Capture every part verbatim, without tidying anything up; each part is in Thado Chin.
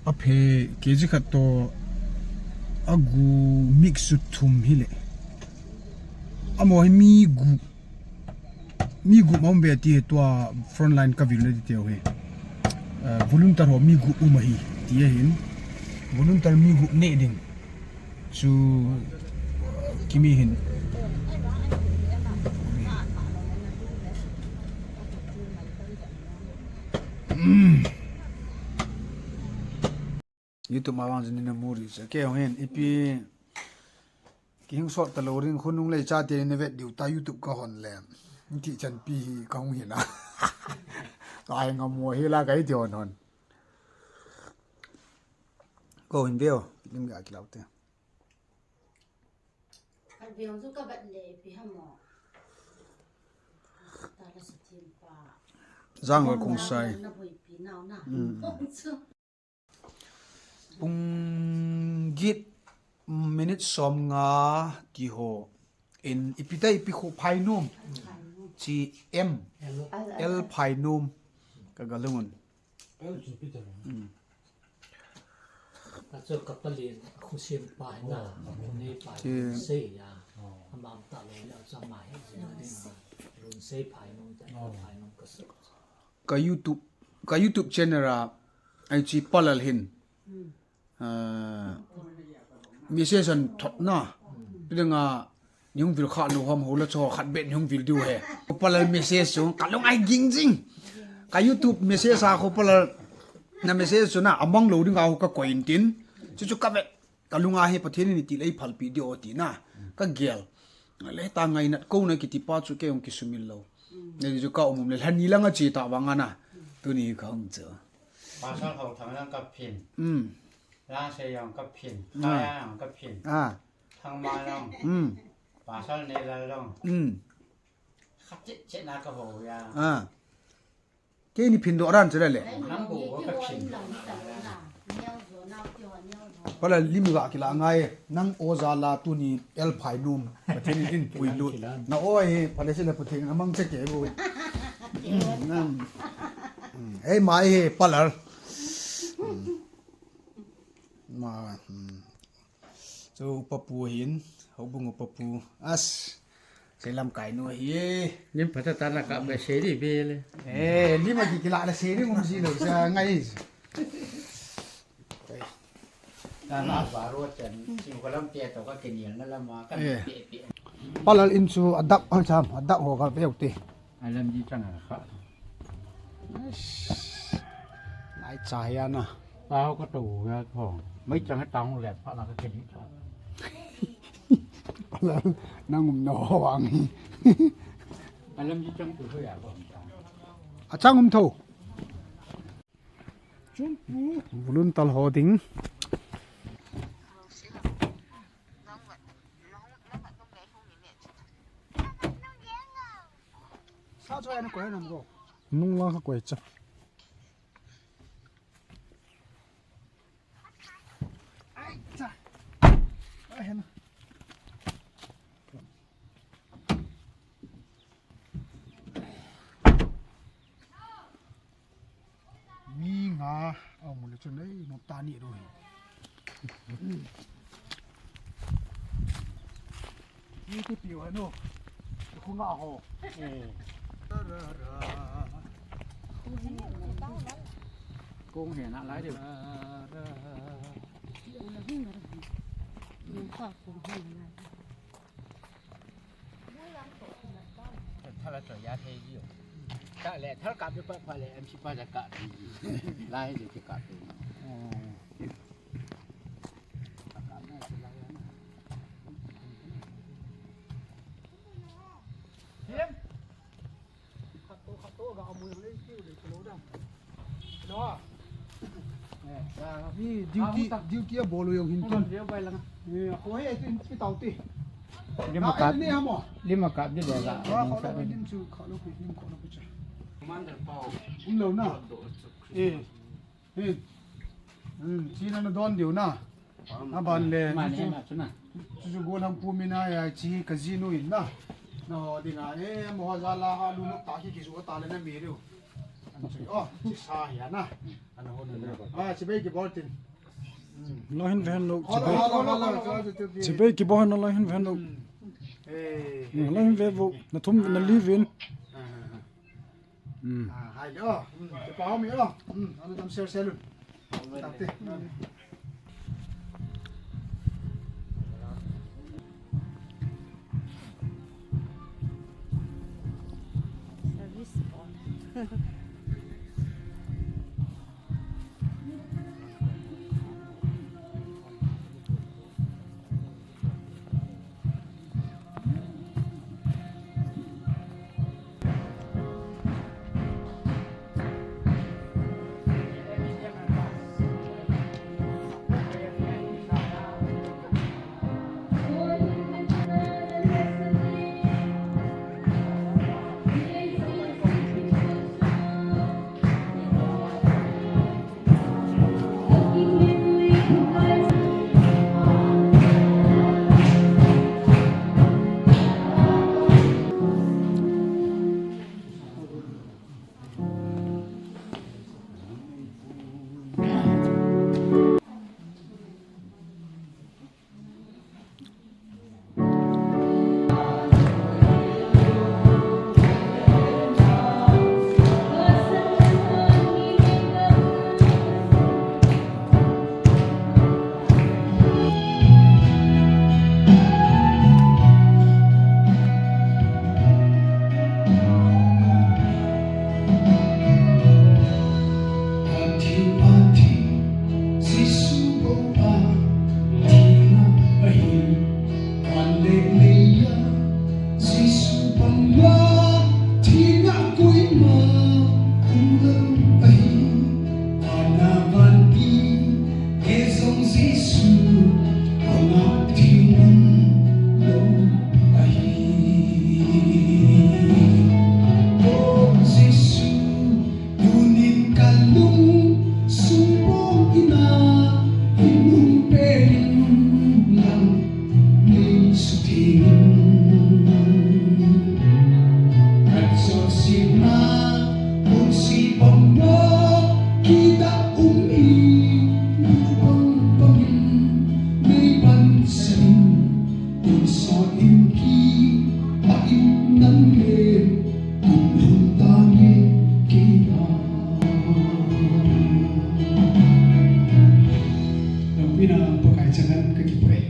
Aphe kg khat toh agu mix chu thum hile. Amaho hi mi gup, mi gup ma um be ti hi tua frontline ka vil na ti teu hi. Eh, volunteer ho mi gup um ahi ti ahin. Volunteer mi gup ne ding. Chu, uh, kimi hin. YouTube ma vang jin na muri cha. Kei hung hin ipi kihing sot talou ding khonung lei chate na vet diu ta YouTube ka hon le. Ti chan pi hi ka hung hin a. Ka ai ngam mo hi la ka i ti hon hon. Ko hin veo, lim ga kilau te. Khat veo chu ka bat le pi ha mo. Ta la sa thim pa. Jang la kong sai. Na boi pi nau na. Mm. Pung chu. Pung git minute som nga ti ho. In ipi ta ipi khu phai num. Chi M. L. L phai num. Ka ga lungun. L chu pi ta. Mm. Achu ka palen, a khosem pa hi na, a khonei pa hi, sei ya. Amam ta lou ya, chu ama hi jing a ding a. Lun sei phai nom ta, phai nom ka sei. Ka YouTube, ka YouTube channel a, ai chi palal hin. Ah, message an thot na. Pi ding a, Nei hung vil kha lou ham ho la cho khat bet nei hung vil diu he. Ko palal message chu ka lung ai ging jing. Ka YouTube message a ko palal na message chu na amang lou ding a ho ka koi in tin. Chu chu ka vet ka lung a he Pathen in ti lei phal pi diu ti na. Ka gel. Le ta ngai nat ko na kiti pa chu kei hung kisumil lou. Nei chu ka um um le lhani lang a chi ta vang a na. Tuni ka hung chu. Pasal ho thang lang ka phin. Um. Lang se yang ka phin. Ah. Kaya yang ka phin. Ah. Thangma long. Um. Pasal nei la long. Um. Khat chet chet na ka ho ya. Ah. Kei ni phin doh ran chu le. Nang bo bo ka phin. Pala lim ga kila ngai. Nang o ja la tuni el phai num. Pathen in pui lut. Na o he pala se la Pathen amang che ke bo. Nang. Um. Ei mai he palal. Um. Ma. Um. Chu upa pu hin, houbung upa pu. As, seilam kai nu ahi. Lim phatah tah na kap le sei di be le. Eh, lim a kikila le sei di ngum ji lou sa ngai. Ta na ba ro chen, siu ka lam te to ka ke nial na lam a ka pe pe. Palal in chu adak hoi cham, adak ho ka pe te. Ai lam ji chang a kha. Ai cha ya na. Ta ho ka to ya thong. Mai chang ta ho le pha na ka ke ni cha. Nang um no wang. Ai lam ji chang tu ho ya ko. A chang um tho. Chum pu. Volunteer ho ding. Sa cho ya na ko ya nam ko. Nung la ka koi cha. Ai cha. Ai hen. Mi nga, a mu le chun ei, nom ta ni ro hi. Mi ti piu ha no. Khu nga ho. Eh. Kong he na lai de. Thal a choi ya thei ji. Ka le, thal kap de pa, pa le, M C pa ja kap ji. Lai de kap de. Kap na se lai ya na. Hiam. Khat to, khat to, ga amu yang le, kiu le, kilo da. Ni duty, duty a bol u jong hin tun. Ni, a ko he, tu in, tu tau te. Lim a kap, lim a kap di le la. Lim chu kha lo pi, lim kha lo pi cha. Commander Pau. Um lo na. Eh. Eh. Hmm, china na don diu na. A ban le. Chu chu golam pu mina ya chi ka jinu in na. Na ho dinga, eh, mo ja la ha lu nok ta ki ki ju ta le na mi diu. Oh, chi sa hi ana. Ana hon na. Ah, chibai kibol tin. Lo hin ven lo, chibai. Chibai kibol na lo hin ven lo. Eh. Lo hin ve vo, na thum na li vin. Ah, hai lo. Chibai ho mi lo. Ana dam ser ser lun. Service on. Athi, athi, Jesu bou a thina ahi. Van le leiya Jesu banga thina koima umlou ahi. Vana vantil jong Jesu banga thina umlou ahi. O Jesu, tunin kalung sung bong ina hin hung pen in lang nei sutheng in. Kachohsetna punsi bang na kidah um hi, nu bang bangin nei pansan in, tun sot in kipah in nang le kum lhung tange keima. Loupina Pakai changin kakipah e.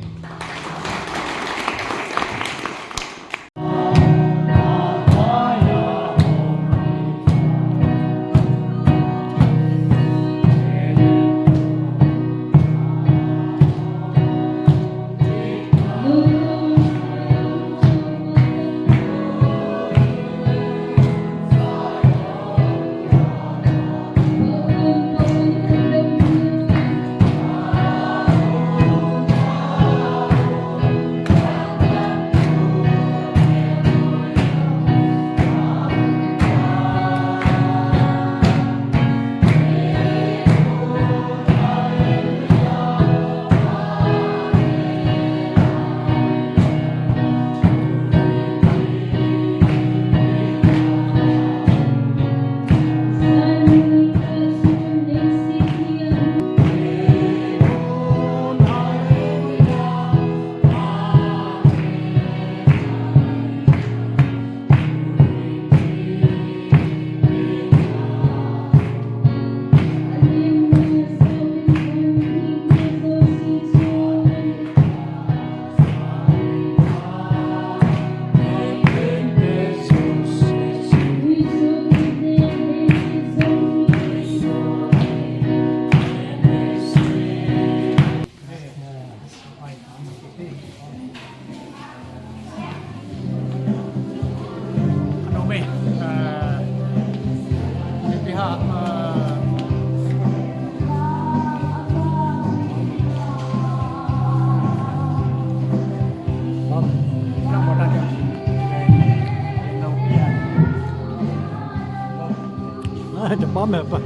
Ai, ta pam he pa.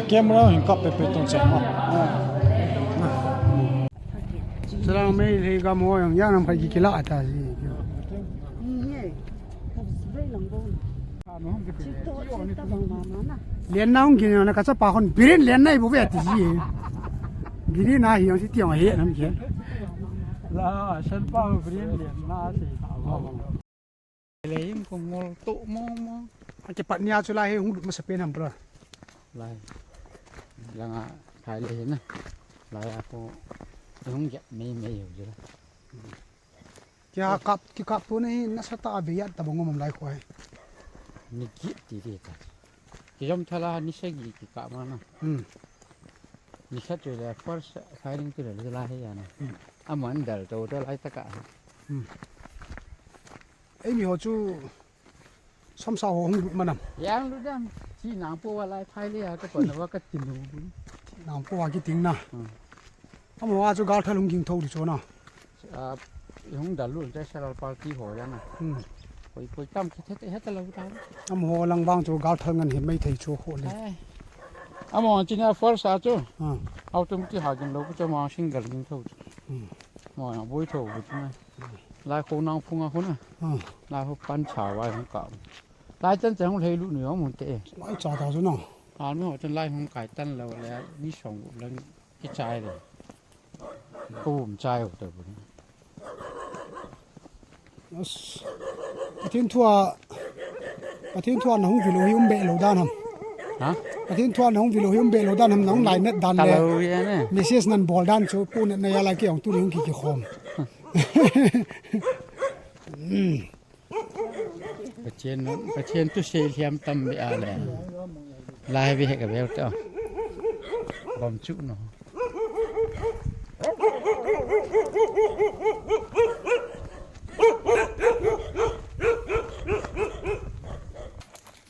Camera hin kap pepe tong chang ma. Chang Meitei gam ho jong, jang nam khai ki kila ta ji. Len na hung gin na ka chapa khun Biren len na i bu ve ti ji. Biren na hi jong si ti jong he nam ken. La, san pa Biren len na si ta. Lei in ko ngol to mong mong. Ake pat nia chu lai he hung lut masa pen ham bro. Lai. Langa phai le na. Lai a ko hung ya mei mei yo je. Kia kap, ki kap tu nei nasa ta a be ya ta bang ngom lai ko he. Ni ki ti ti ta. Ki jom thala ni se gi ki kap ma na. Hmm. Ni sa chu le first firing tu le lai he ya na. Hmm. Aman dal to to lai ta ka. Hmm. Eimi ho chu somsa ho hung lut manam. Yang lut dam. Chi nang po wa lai phai le ya ka pa na wa ka tin lu. Nang po wa ki ting na. Hmm. Amaho a chu gal thal hung ging tho di chu na. Ah, hung dal lut te sa lal party ho ya na. Hmm. Poi poi tam khe the he ta lo ta. Amaho lang vang chu gal thal ngan he mai thei chu ho le. Eh. Amaho chi na force a chu. Ah. Autumn ti ha ging lo ku chu ma single ging tho. Hmm. Mo na boi tho bu chu na. Lai kho nang phung a khu na. Ah. Lai kho pan cha wa hung ka. Lai chan chan hung lhei lu ni hung mun te. Lai cha ta chu na. Army ho chan lai hung kai tan lo le ni song u lang ki chai le. Ko um chai u ta bu. As. Pathen thua, Pathen thua na hung vilo hi um be lo dan ham. Ha? Pathen thua na hung vilo hi um be lo dan ham, na hung lai net dan le. Hello, ya ne. Message nan bol dan chu pu net na ya lai ki ong tu ni hung ki ki khom. Hmm. Pathen, Pathen thusei lhiam tam be a le. Lai ve he ka bel ta. Bom chu no.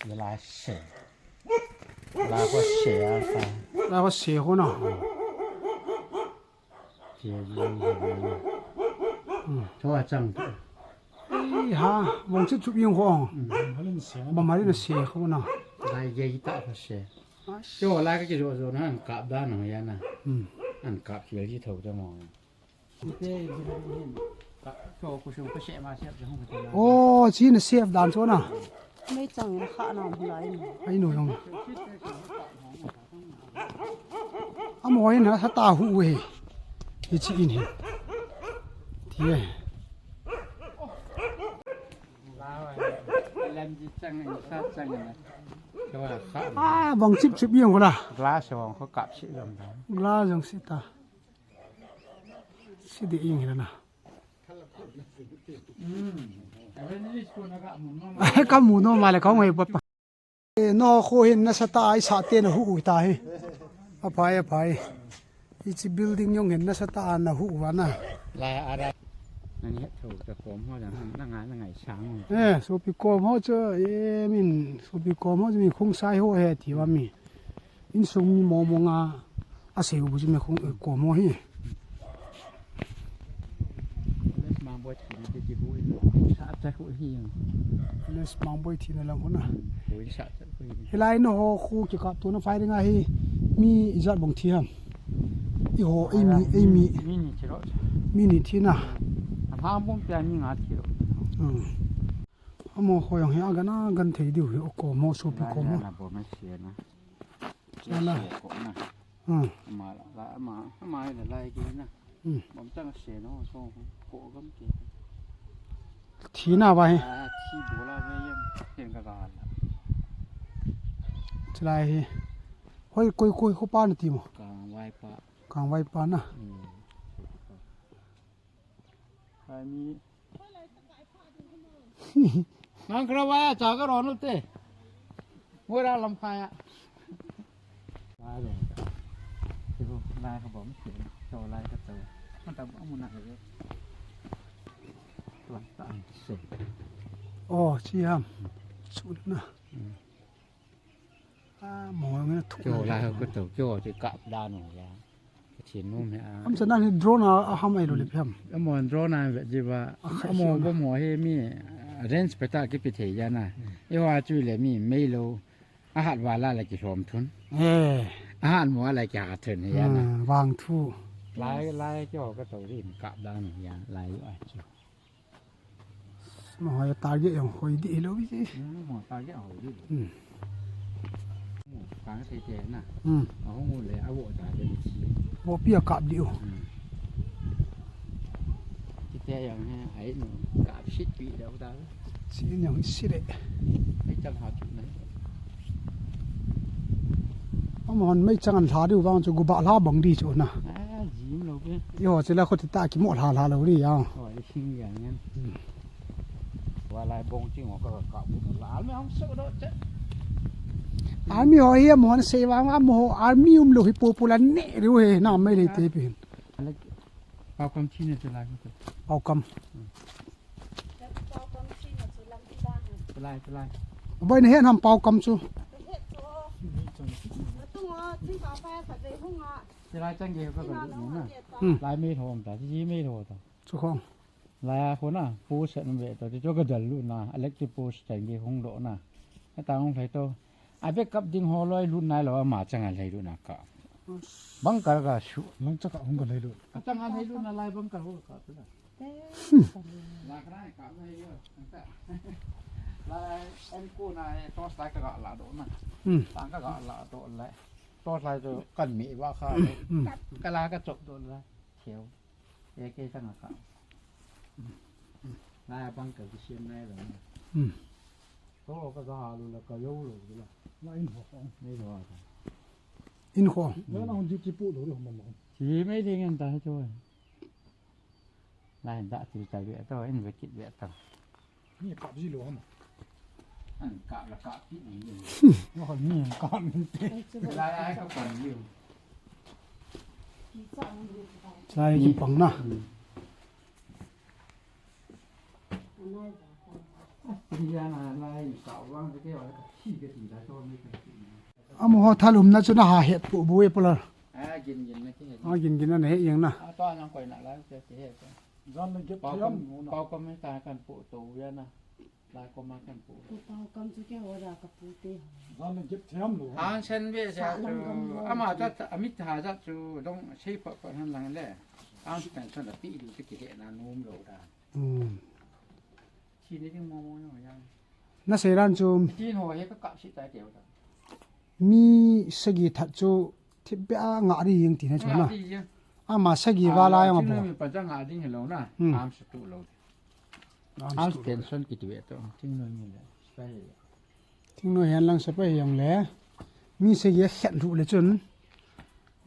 Ye lai se. Lai ko se a ta. Lai ko se ko na. Che ye ye ye. Hmm. Cho a chang. Ei ha, vong chup chup jing ho. Hmm. Bam hali na se ko na. Lai ye ta ko se. Ash. Cho lai ka ki jo jo na an kap da na ya na. Hmm. An kap ki ji tho da mo. Te, ka, cho ko se ko se ma se ko se. Oh, chi na se dan cho na. Mei chang in kha na lai. Ai no jong. Amaho in ha ta hu u he. Hichi in he. Ti he. Lam ji chang in sa chang in. Kha. Ah, bang chip chip yang la. Glass bang ko kap si lam da. Glass jong si ta. Si di ing hina na. Ka mu no ma le ka ngai pa pa. Eh, no kho hin nasa ta a i sa te na hu u ta hi. A phai, a phai. Hichi building jong hin nasa ta a na hu u va na. Lai a ra. Nang het tho ta kom ho jang na ngai na ngai sang. Eh, sopi kom ho chu, eh, min, sopi kom ho chu min khung sai ho he ti va mi. Insung mi mo mo nga a sei u bu chu mi khung, eh, kom ho hi. Let's mang boi thina te ti hu in. Sa cha hu hi. Let's mang boi thina lang hu na. Hu in sa cha hu hi. Hilai na ho khu ki kap tu na firing a hi. Mi ijat bong thi ham. I ho, ei mi, ei mi. Mi ni thi ro. Mi ni thi na. A hang bom pia mi nga thi ro. Hmm. Amaho jong hi a gan a gan thei diu hi, o kom ho, sopi kom ho. Lai na bo ma se na. Chala. Se ko na. Hmm. Ama la, ama, ama la lai ki na. Hmm. Bom tang se no, so ko gam ki. Thi na ba hi. Ah, thi bola ve yam, ken ka ga la. Chilai hi. Hoi koi koi ko pa na ti mo. Kangvai pa. Kangvai pa na. Hmm. Ai mi. Nang kra wa cha ka ron te. Mo ra lam kha ya. Lai ro. Ti bu lai ka bom ti. Cho lai ka cho. Man ta bu mu na he. Tuan ta an se. Oh, chi ham. Chu na. Hmm. A, mo nge na thuk. Kyo na lai ko to, kyo ti kap da no ya. Ka chin nu me a. Am sa nan hi drone a, a ham ai lo le phem. A mo drone a ve ji ba. A khai. A mo si ba mo he mi, a, range pe ta ki pi thei ya na. Hmm. I wa chu le mi mei lo. A hat wa la le ki lhom thun. Eh. Han mo lai kia thun ya na. Hmm, vang thu. Lai, lai kio ka to rin kap dan ya lai yo ai chu. Mo ha target jong hoi di lo bi si. Hmm, mo target hoi di. Hmm. Kang se te na. Hmm. A hung le a wo ta de chi. Wo pi a kap di u. Hmm. Chi te yang he ai no kap sit pi da u da. Si ne hoi si de. Ai chang ha chu na. Amahon meichang an lha diu vang chu guba lha bang di chu na. Ah, jim lo pe. Eiho chu la kho ti ta ki mo lha lha lo ri ya. Ho, le sing ya ngen. Hmm. Wa lai bong ching ho ka ka bu la me hong so do che. Army ho hi amahon sei vang amahon army um lo hi po po la ne riu he na mai le te pin. Ale, pau kam chi ne chu lai ko. Pau kam. Hmm. Pau kam chi ne chu lam ti da. Chu lai, chu lai. Bai ne he nam pau kam chu. He chu. Tung a, ching pa pa sa de hung a. Chu lai chang ge ka ka lu na. Hmm. Lai mei tho ta, chi mei tho ta. Chu khong. Lai a khona, post set ve ta, chu ka dal lu na, electric post chang ge hung do na. Ka ta hung thai to. A backup ding ho loi lut nai lo, ama chang a lei lut na ka. Bunker ka su. Nang chaka hung ka lei lut. A chang a lei lut na lai bunker ho ka pula. La ka nai ka mai yo. Lai en ku na, torch light ka ga la do na. Hmm. Tang ka ga la do lai. Torch light chu kan mi va kha. Hmm. Ka la ka chop do lai. Cheu. Eke chang a ka. Lai a bunker kisiam nai lo. Hmm. Ko ka ga lu la ka yo lo la. La in ho. Nei lo ka. In ho. La na hon ji ki pu lo lo ma ma. Chi mei ding an ta cho. Lai da ti ta ve to in ve kit ve to. Ni kap ji lo ham. An kap la kap kit ni. Ni hon ni kap ni te. Lai ai ka pan ni. Lai ki pang na. Hmm. Ni ya na lai ka wang ke wa ka chi ke ti da to ni ka ti. Amaho thalumna chu na ha het pu bu e pula. A gin gin na ki het. A gin gin na he yang na. A to nang koi na lai ke ti het. Zan na gep thiam nu na. Pau kam ta kan pu to ya na. Lai ko ma kan pu. Ko pau kam chu ke ho da ka pu te ho. Zan na gep thiam nu. An sen ve sa chu. Ama ta ami ta ja chu dong sei pa pa han lang le. An pen san da pi du ti ki he na num lo da. Hmm. Chi ni ding mo mo no ya. Na sei ran chu. Chi no he ka kap si ta ke da. Mi sagi that chu thipbeh a ngah ding ti na chu na. Ngah ding. Ama sagi val a jong a bol. Chingnoi mi pa cha ngah ding hilou na. Hmm. Arms tu lou. Arms tu lou. Arms tension kiti ve to. Chingnoi mi le. Sepai. Chingnoi hihen lang sepai jong le. Mi sagi a khen lhuh le chun.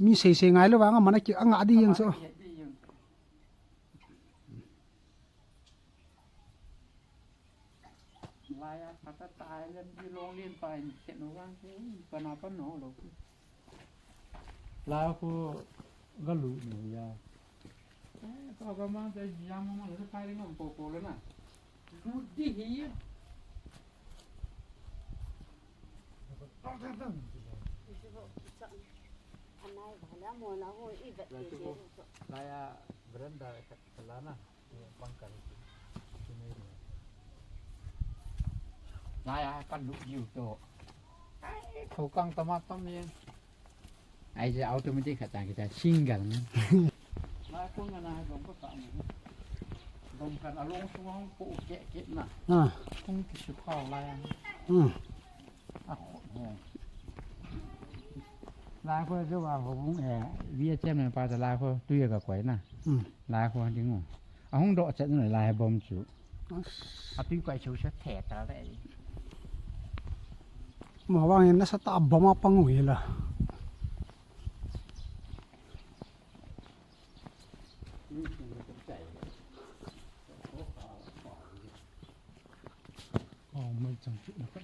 Mi sei sei ngai lou vang a man a ki a ngah ding jong chu. Lai a, kata tai le, i long lin pa in khen u vang ke, pa na pa no lo. Lai khu ga lu nu ya. Eh, ka ga mang te ya mo mo le kai le ngam po po le na. Lu di hi. Lai a, veranda ka la na. Lai a kan lu diu to. Ai, thokang tama tam ni. Ai je automatic khat ta kita single ni. Lai kong na dong ka ka ni. Dong kan along sung hong ko ke ke na. Ah. Kong ki su khau lai a. Hmm. A khut ho. Lai khu jo va ho bung e, vi a chem ne pa ta lai khu tui ka koi na. Hmm. Lai khu ding u. A hung do chet na lai bom chu. As. A tui koi chu se the ta le. Mo vang in na sa ta bom a pang u hi la. Oh, mai chang chu na ka.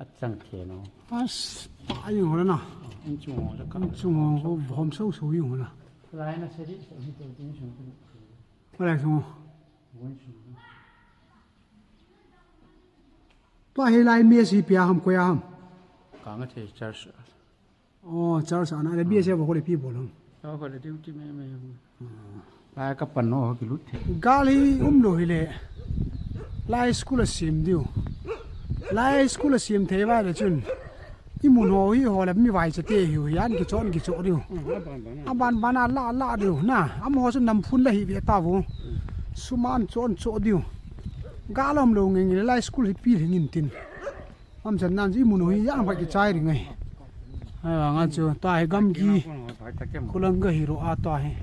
A chang the no. As, pa jing ho le na. In chung ho le ka. In chung ho, ho, hom so so jing ho na. Lai na seri, so ni to tin chung. Lai chung. Won chung. Pa he lai mi si pia ham ko ya ham. Ka nga the church. Oh, church ana le B S F ko le pi bol ham. Ko le duty me me. Lai ka pan no ki lut the. Gal hi um lo hi le. Lai school a sim diu. Lai school a sim thei va le chun. Imun ho hi ho le mi vaicha te hiu hi an kichon kicho diu. Aban ban a la la diu na. Amaho chu namphun la hi ve ta vo. Suman chon cho diu. Ga lom lo nge nge lai school hi pi hing in tin. Am chan nan ji mun ho hi yang bai kichai ring ai. Ai wa nga chu ta hi gamgi. Khulang ga hi ro a ta hi.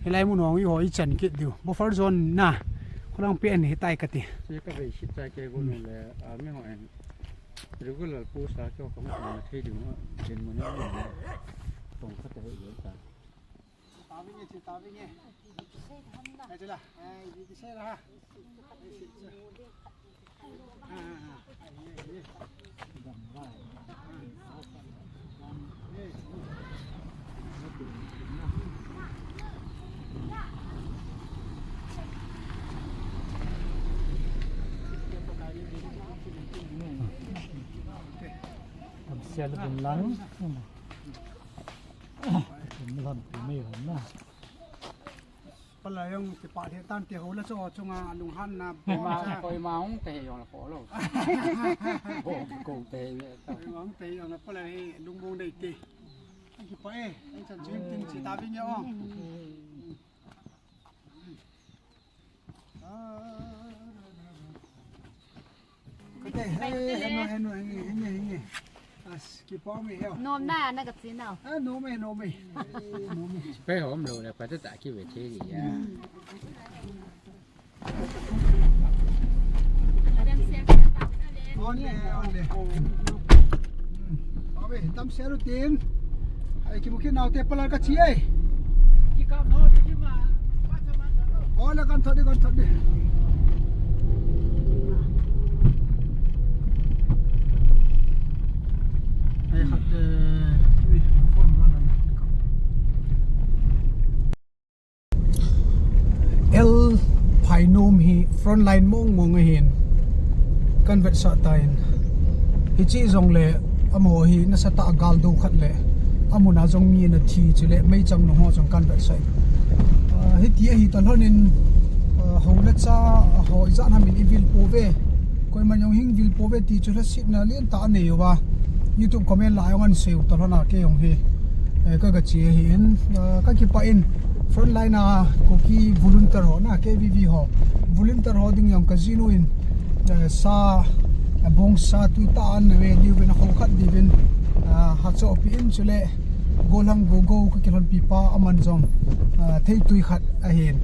Hilai mun ho hi ho i chan kit diu. Buffer zone na. Khulang pen hi tai kati. Che ka ve shi chai ke go nu le a mi ho en. Regular post a kyo kong kong thei ding mo, din mo ni mo. Tong khat te he ta. Tavinge, tavinge. Ai chela, ai di di se la. Sel bun lang. Bun lang pi mai hon na. Pala jong kipa the tan te ho la cho chunga lunghan na bon cha. Koima hung te jong la ko lo. Ko, ko te. Koima hung te jong la pala hi lungmong dei te. Kipa e, an chan chin tin chi tavinge o. Kate, hey, heno, heno, henge, henge, henge. As, kipa mi heo. Nom na, na ka chin nau. Ah, nom e, nom e. Nom e. Pe hom lo le, pa ta ta ki ve the ni ya. On le, on le. Abe, tam seru tin. Ai, kimu kit nau te pala ka chi ai. Ole kan thot di, kan thot di. Ai, khat, eh, ni, phone ba na. El Phainom hi frontline mong mong ahin. Kan vetsah tan. Hichi jong le amaho hi nasatah a gal do khat le. Amun a jong mi ana thi chule meichang nung ho jong kan vetsah. Ah, hiti ahi ta lhon in, ah, ho le cha ho ijat ham in i vil pouve. Koiman jong hing vil pouve ti chu lhasetna lentah anei uva. YouTube comment lah a jong ana sei u ta lhon a kei jong hi. Eh, ka, ka chi ahin, ah, ka kipah in frontline a Kuki volunteer ho na, K V V ho. Volunteer ho ding jong ka jinu in, eh, sa, eh, bong sa tui tah ana ve diuvin, ho khat diuvin, ah, ha chohpeh in chule, gollhang gogo ka kilhonpi pa aman jong, ah, theitui khat ahin.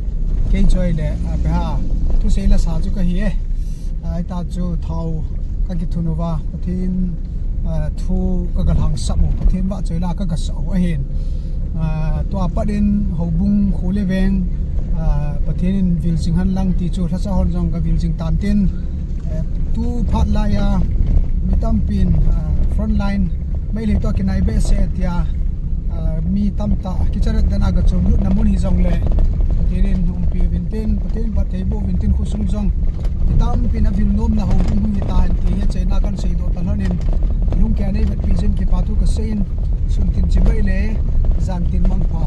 Kei chu ahile, ah, pe ha, thusei la sa chu ka hi e. Ah, hita chu thao ka kithun uva, Pathen, ah, thu ka ga lhangsap u, Pathen vahchoi la ka ga sa u ahin. Ah, tua pat in houbung kho le veng, ah, Pathen in vil jing hen lang ti chu lhacha hon jong ka vil jing tan tin, eh, tu phat lai a mi tampin, ah, frontline Meitei toh kinai behseh tia, ah, mi tamtah kicharet dan a ga chom lutna mun hi jong le, Pathen in umpi uvin tin, Pathen in phatthei boh uvin tin, khosung jong mi tampin avil nomna houbung hung hi tan ti hi achaina kan seidoh ta lhon in, lungkei a nei vetpi jeh in kipa thu ka sei in, sun tin chibai le, jan tin mangpha.